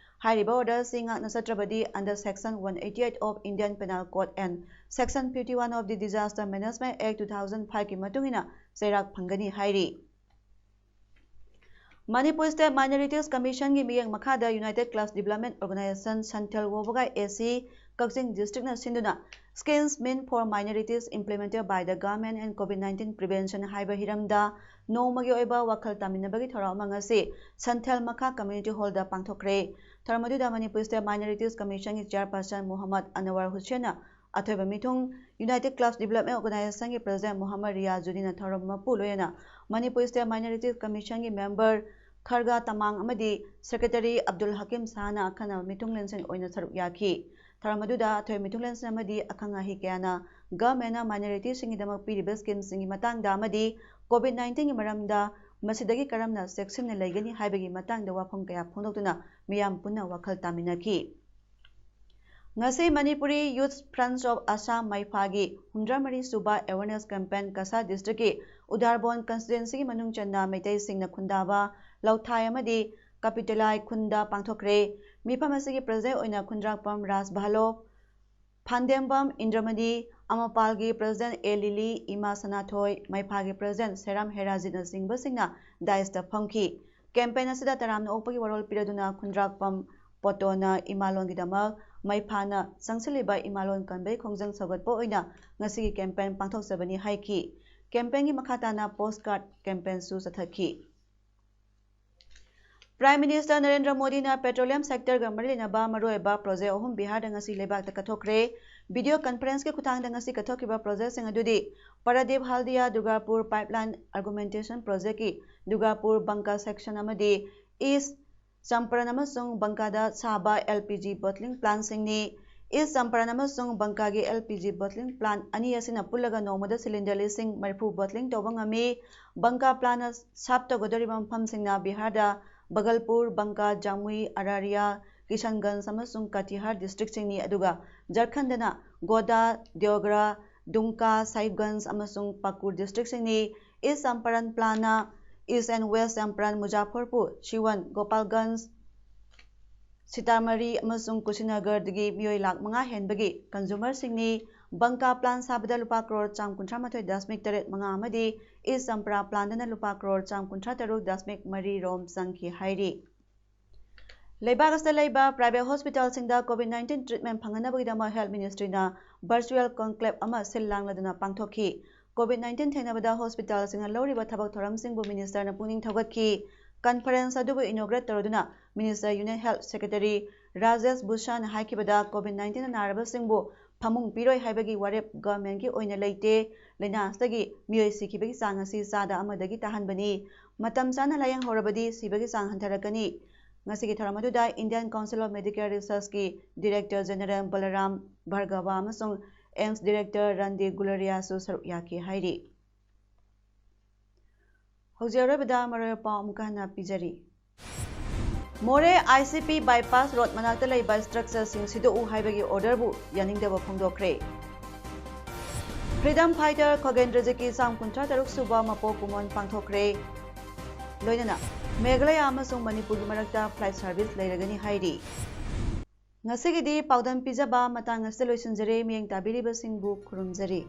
ꯍꯥꯏꯔꯤꯕ ꯑꯣꯔꯗꯔ ꯑꯁꯤ ꯉꯥꯛꯅ ꯆꯠꯇ꯭ꯔꯕꯗꯤ under section one eighty eight of Indian Penal Code and section fifty one of the Disaster Management Act two thousand five ꯀꯤ ꯃꯇꯨꯡ ꯏꯟꯅ ꯆꯩꯔꯥꯛ ꯐꯪꯒꯅꯤ ꯍꯥꯏꯔꯤ꯫ ꯃꯅꯤꯄꯨꯔ ꯁ꯭ꯇꯦꯠ ꯃꯥꯏꯅꯣꯔꯤꯇꯤꯁ ꯀꯃꯤꯁꯟꯒꯤ ꯃꯤꯠꯌꯦꯡ ꯃꯈꯥꯗ ꯌꯨꯅꯥꯏꯇꯦꯗ ꯀ꯭ꯂꯕꯁ ꯗꯤꯕꯦꯂꯞꯃꯦꯟ ꯑꯣꯔꯒꯅꯥꯏꯖꯦꯁꯟ ꯁꯟꯊꯦꯜ ꯋꯣꯕꯒꯥꯏ ꯑꯦ ꯁꯤ ꯀꯛꯆꯤꯡ ꯗꯤꯁꯇ꯭ꯔꯤꯛꯅ ꯁꯤꯟꯗꯨꯅ Schemes meant for minorities implemented by the government and COVID nineteen prevention ꯍꯥꯏꯕ ꯍꯤꯔꯝꯗ ꯅꯣꯡꯃꯒꯤ ꯑꯣꯏꯕ ꯋꯥꯈꯜ ꯇꯥꯃꯤꯟꯅꯕꯒꯤ ꯊꯧꯔꯝ ꯑꯃ ꯉꯁꯤ ꯁꯟꯊꯦꯜ ꯃꯈꯥ ꯀꯝꯃ꯭ꯌꯨꯅꯤꯇꯤ ꯍꯣꯜꯗ ꯄꯥꯡꯊꯣꯛꯈ꯭ꯔꯦ꯫ ꯊꯧꯔꯝ ꯑꯗꯨꯗ ꯃꯅꯤꯄꯨꯔ ꯁ꯭ꯇꯦꯠ ꯃꯥꯏꯅꯣꯔꯤꯇꯤꯁ ꯀꯃꯤꯁꯟꯒꯤ ꯆꯤꯌꯔꯄꯔꯁꯟ ꯃꯨꯍꯝꯃꯗ ꯑꯅꯋꯔ ꯍꯨꯁꯦꯟꯅ ꯑꯊꯣꯏꯕ ꯃꯤꯊꯨꯡ, ꯌꯨꯅꯥꯏꯇꯦꯗ ꯀ꯭ꯂꯕꯁ ꯗꯤꯕꯦꯂꯞꯃꯦꯟ ꯑꯣꯔꯒꯅꯥꯏꯖꯦꯁꯟꯒꯤ ꯄ꯭ꯔꯁꯤꯗꯦꯟꯠ ꯃꯨꯍꯝꯃꯗ ꯔꯤꯌꯥꯖꯨꯗꯤꯟꯅ ꯊꯧꯔꯝ ꯃꯄꯨ ꯂꯣꯏꯅꯅ ꯃꯅꯤꯄꯨꯔ ꯁ꯭ꯇꯦꯠ ꯃꯥꯏꯅꯣꯔꯤꯇꯤꯁ ꯀꯃꯤꯁꯟꯒꯤ ꯃꯦꯝꯕꯔ ꯈꯔꯒꯥ ꯇꯃꯥꯡ ꯑꯃꯗꯤ ꯁꯦꯀ꯭ꯔꯦꯇꯔꯤ ꯑꯕꯗꯨꯜ ꯍꯀꯤꯝ ꯁꯥꯍꯅ ꯑꯈꯟꯅꯕ ꯃꯤꯊꯨꯡ ꯂꯦꯟꯁꯤꯟ ꯑꯣꯏꯅ ꯁꯔꯨꯛ ꯌꯥꯈꯤ꯫ ꯊꯧꯔꯝ ꯑꯗꯨꯗ ꯑꯊꯣꯏꯕ ꯃꯤꯊꯨꯡ ꯂꯦꯟꯁꯤꯟ ꯑꯃꯗꯤ ꯑꯈꯪ ꯑꯍꯩ ꯀꯌꯥꯅ ꯒꯚꯔꯟꯃꯦꯟꯠꯅ ꯃꯥꯏꯅꯣꯔꯤꯇꯤꯁꯤꯡꯒꯤꯗꯃꯛ ꯄꯤꯔꯤꯕ ꯁ꯭ꯀꯤꯝꯁꯤꯡꯒꯤ ꯃꯇꯥꯡꯗ ꯑꯃꯗꯤ ꯀꯣꯚꯤꯗ ꯅꯥꯏꯟꯇꯤꯟꯒꯤ ꯃꯔꯝꯗ ꯃꯁꯤꯗꯒꯤ ꯀꯔꯝꯅ ꯆꯦꯛꯁꯤꯟꯅ ꯂꯩꯒꯅꯤ ꯍꯥꯏꯕꯒꯤ ꯃꯇꯥꯡꯗ ꯋꯥꯐꯝ ꯀꯌꯥ ꯐꯣꯡꯗꯣꯛꯇꯨꯅ ꯃꯤꯌꯥꯝ ꯄꯨꯟꯅ ꯋꯥꯈꯜ ꯇꯥꯃꯤꯟꯅꯈꯤ꯫ ꯉꯁꯤ ꯃꯅꯤꯄꯨꯔꯤ ꯌꯨꯊ ꯐ꯭ꯔꯟꯠꯁ ꯑꯣꯐ ꯑꯁꯥꯝ ꯃꯩꯐꯥꯒꯤ ꯍꯨꯝꯗ꯭ꯔꯥ ꯃꯔꯤ ꯁꯨꯕ ꯑꯦꯋꯥꯔꯅꯦꯁ ꯀꯦꯝꯄꯦꯟ ꯀꯁꯥ ꯗꯤꯁꯇ꯭ꯔꯤꯛꯀꯤ ꯎꯗꯥꯔꯕꯣꯟ ꯀꯟꯁꯇꯤꯇ꯭ꯋꯦꯟꯁꯤꯒꯤ ꯃꯅꯨꯡ ꯆꯟꯅ ꯃꯩꯇꯩꯁꯤꯡꯅ ꯈꯨꯟꯗꯥꯕ ꯂꯧꯊꯥꯏ ꯑꯃꯗꯤ ꯀꯄꯤꯇꯂꯥꯏ ꯈꯨꯟꯗ ꯄꯥꯡꯊꯣꯛꯈ꯭ꯔꯦ꯫ ꯃꯤꯐꯝ ꯑꯁꯤꯒꯤ ꯄ꯭ꯔꯁꯤꯗꯦꯟꯠ ꯑꯣꯏꯅ ꯈꯨꯟꯗ꯭ꯔꯥꯛꯄꯝ ꯔꯥꯖ ꯚꯥꯂꯣ, ꯐꯥꯟꯗꯦꯝꯕꯝ ꯏꯟꯗ꯭ꯔꯃꯅꯤ, ꯑꯃꯄꯥꯜꯒꯤ ꯄ꯭ꯔꯁꯤꯗꯦꯟꯠ ꯑꯦ ꯂꯤꯂꯤ, ꯏꯃꯥ ꯁꯅꯥꯊꯣꯏ, ꯃꯩꯐꯥꯒꯤ ꯄ꯭ꯔꯁꯤꯗꯦꯟꯠ ꯁꯦꯔꯥꯝ ꯍꯦꯔꯥꯖꯤꯠꯅꯆꯤꯡꯕꯁꯤꯡꯅ ꯗꯥꯏꯁꯇ ꯐꯝꯈꯤ꯫ ꯀꯦꯝꯄꯦꯟ ꯑꯁꯤꯗ ꯇꯔꯥꯝꯅ ꯑꯣꯛꯄꯒꯤ ꯋꯥꯔꯣꯜ ꯄꯤꯔꯗꯨꯅ ꯈꯨꯟꯗ꯭ꯔꯥꯛꯄꯝ ꯄꯣꯇꯣꯅ ꯏꯃꯥꯂꯣꯟꯒꯤꯗꯃꯛ ꯃꯩꯐꯥꯅ ꯆꯪꯁꯤꯜꯂꯤꯕ ꯏꯃꯥꯂꯣꯟ ꯀꯟꯕꯒꯤ ꯈꯣꯡꯖꯪ ꯁꯧꯒꯠꯄ ꯑꯣꯏꯅ ꯉꯁꯤꯒꯤ ꯀꯦꯝꯄꯦꯟ ꯄꯥꯡꯊꯣꯛꯆꯕꯅꯤ ꯍꯥꯏꯈꯤ꯫ ꯀꯦꯝꯄꯦꯟꯒꯤ ꯃꯈꯥ ꯇꯥꯅ ꯄꯣꯁ ꯀꯥꯔꯗ ꯀꯦꯝꯄꯦꯟꯁꯨ ꯆꯠꯊꯈꯤ꯫ Prime Minister ꯅꯔꯦꯟꯗ꯭ꯔ ꯃꯣꯗꯤꯅ petroleum sectorꯒ ꯃꯔꯤ ꯂꯩꯅꯕ ꯃꯔꯨꯑꯣꯏꯕ project ꯑꯍꯨꯝ ꯕꯤꯍꯥꯔꯗ ꯉꯁꯤ ꯂꯩꯕꯥꯛꯇ ꯀꯠꯊꯣꯛꯈ꯭ꯔꯦ꯫ Video conferenceꯀꯤ ꯈꯨꯠꯊꯥꯡꯗ ꯉꯁꯤ ꯀꯠꯊꯣꯛꯈꯤꯕ projectꯁꯤꯡ ꯑꯗꯨꯗꯤ Paradip Haldia Durgapur pipeline augmentation projectꯀꯤ Durgapur Banka section ꯑꯃꯗꯤ East ꯆꯝꯄꯔꯟ ꯑꯃꯁꯨꯡ ꯕꯪꯀꯥꯗ ꯁꯥꯕ L P G bottling plantꯁꯤꯡꯅꯤ꯫ East Champaran ꯑꯃꯁꯨꯡ ꯕꯪꯀꯥꯒꯤ L P G bottling plant ꯑꯅꯤ ꯑꯁꯤꯅ ꯄꯨꯜꯂꯒ ꯅꯣꯡꯃꯗ cylinder ꯂꯤꯁꯤꯡ ꯃꯔꯤꯐꯨ bottling ꯇꯧꯕ ꯉꯝꯃꯤ꯫ ꯕꯪꯀꯥ plantꯅ serve ꯇꯧꯒꯗꯧꯔꯤꯕ ꯃꯐꯝꯁꯤꯡꯅ ꯕꯤꯍꯥꯔꯗ ꯕꯒꯜꯄꯨꯔ, ꯕꯪꯀꯥ, ꯖꯥꯃꯨꯏ, ꯑꯔꯥꯔꯤꯌꯥ, ꯀꯤꯁꯟꯒꯟꯖ ꯑꯃꯁꯨꯡ ꯀꯇꯤꯍꯥꯔ districtꯁꯤꯡꯅꯤ, ꯑꯗꯨꯒ ꯖꯔꯈꯟꯗꯅ ꯒꯣꯗꯥ, ꯗꯤꯌꯣꯒ꯭ꯔꯥ, ꯗꯨꯡꯀꯥ, ꯁꯥꯍꯤꯕꯒꯟꯖ ꯑꯃꯁꯨꯡ ꯄꯥꯀꯨꯔ districtꯁꯤꯡꯅꯤ꯫ East Champaran plantꯅ East and West Champaran, ꯃꯨꯖꯥꯐꯔꯄꯨꯔ, ꯁꯤꯋꯟ, ꯒꯣꯄꯥꯜꯒꯟꯖ, ꯁꯤꯇꯥꯃꯔꯤ ꯑꯃꯁꯨꯡ ꯀꯨꯁꯤꯅꯒꯔꯗꯒꯤ ꯃꯤꯑꯣꯏ ꯂꯥꯈ ꯃꯉꯥ ꯍꯦꯟꯕꯒꯤ consumerꯁꯤꯡꯅꯤ꯫ ꯕꯪꯀꯥ plant ꯁꯥꯕꯗ ꯂꯨꯄꯥ ꯀ꯭ꯔꯣꯔ ꯆꯥꯝ ꯀꯨꯟꯊ꯭ꯔꯥ ꯃꯥꯊꯣꯏ ꯗꯁꯃꯤꯛ ꯇꯔꯦꯠ ꯃꯉꯥ ꯑꯃꯗꯤ East ꯆꯝꯄꯔꯥ plantꯅ ꯂꯨꯄꯥ ꯀ꯭ꯔꯣꯔ ꯆꯥꯝ ꯀꯨꯟꯊ꯭ꯔꯥ ꯇꯔꯨꯛ ꯗꯁꯃꯤꯛ ꯃꯔꯤ ꯔꯣꯝ ꯆꯪꯈꯤ ꯍꯥꯏꯔꯤ꯫ ꯂꯩꯕꯥꯛ ꯑꯁꯤꯗ ꯂꯩꯕ private hospitalꯁꯤꯡꯗ COVID nineteen treatment ꯐꯪꯍꯟꯅꯕꯒꯤꯗꯃꯛ Health Ministryꯅ virtual conclave ꯑꯃ ꯁꯤꯜ ꯂꯥꯡꯂꯗꯨꯅ ꯄꯥꯡꯊꯣꯛꯈꯤ꯫ COVID nineteen ꯊꯦꯡꯅꯕꯗ hospitalꯁꯤꯡꯅ ꯂꯧꯔꯤꯕ ꯊꯕꯛ ꯊꯧꯔꯝꯁꯤꯡꯕꯨ ministerꯅ ꯄꯨꯛꯅꯤꯡ ꯊꯧꯒꯠꯈꯤ꯫ Conference ꯑꯗꯨꯕꯨ inaugurate ꯇꯧꯔꯗꯨꯅ minister Union Health Secretary Rajesh ꯚꯨꯁꯥꯟꯅ ꯍꯥꯏꯈꯤꯕꯗ, COVID nineteenꯅ ꯅꯥꯔꯕꯁꯤꯡꯕꯨ ꯐꯃꯨꯡ ꯄꯤꯔꯣꯏ ꯍꯥꯏꯕꯒꯤ ꯋꯥꯔꯦꯞ governmentꯀꯤ ꯑꯣꯏꯅ ꯂꯩꯇꯦ꯫ ꯂꯥꯏꯅꯥ ꯑꯁꯤꯗꯒꯤ ꯃꯤꯑꯣꯏ ꯁꯤꯈꯤꯕꯒꯤ ꯆꯥꯡ ꯑꯁꯤ ꯆꯥꯗ ꯑꯃꯗꯒꯤ ꯇꯥꯍꯟꯕꯅꯤ꯫ ꯃꯇꯝ ꯆꯥꯅ ꯂꯥꯌꯦꯡꯍꯧꯔꯕꯗꯤ ꯁꯤꯕꯒꯤ ꯆꯥꯡ ꯍꯟꯊꯔꯛꯀꯅꯤ꯫ ꯉꯁꯤꯒꯤ ꯊꯧꯔꯝ ꯑꯗꯨꯗ Indian Council of Medicare Researchꯀꯤ Director General ꯕꯂꯔꯥꯝ ꯚꯥꯔꯒꯚ ꯑꯃꯁꯨꯡ AIIMS Director ꯔꯟꯗꯤꯞ ꯒꯨꯂꯦꯔꯤꯌꯥꯁꯨ ꯁꯔꯨꯛ ꯌꯥꯈꯤ ꯍꯥꯏꯔꯤ꯫ ꯍꯧꯖꯤꯛ ꯑꯔꯣꯏꯕꯗ ꯃꯔꯨꯑꯣꯏꯕ ꯄꯥꯎ ꯑꯃꯨꯛꯀ ꯍꯟꯅ ꯄꯤꯖꯔꯤ꯫ ꯃꯣꯔꯦ ICP bypass road ꯃꯅꯥꯛꯇ ꯂꯩꯕ structureꯁꯤꯡ ꯁꯤꯗꯣꯛꯎ ꯍꯥꯏꯕꯒꯤ orderꯕꯨ ꯌꯥꯅꯤꯡꯗꯕ ꯐꯣꯡꯗꯣꯛꯈ꯭ꯔꯦ꯫ Freedom fighter ꯈꯣꯒꯦꯟꯗ꯭ꯔꯖꯤꯠꯀꯤ ꯆꯥꯝ ꯀꯨꯟꯊ꯭ꯔꯥ ꯇꯔꯨꯛ ꯁꯨꯕ ꯃꯄꯣꯛ ꯀꯨꯝꯑꯣꯟ ꯄꯥꯡꯊꯣꯛꯈ꯭ꯔꯦ꯫ ꯂꯣꯏꯅꯅ ꯃꯦꯘꯥꯂꯌꯥ ꯑꯃꯁꯨꯡ ꯃꯅꯤꯄꯨꯔꯒꯤ ꯃꯔꯛꯇ flight service ꯂꯩꯔꯒꯅꯤ ꯍꯥꯏꯔꯤ꯫ ꯉꯁꯤꯒꯤꯗꯤ ꯄꯥꯎꯗꯝ ꯄꯤꯖꯕ ꯃꯇꯥꯡ ꯑꯁꯤꯗ ꯂꯣꯏꯁꯤꯟꯖꯔꯦ꯫ ꯃꯤꯠꯌꯦꯡ ꯇꯥꯕꯤꯔꯤꯕꯁꯤꯡꯕꯨ ꯈꯨꯔꯨꯝꯖꯔꯤ꯫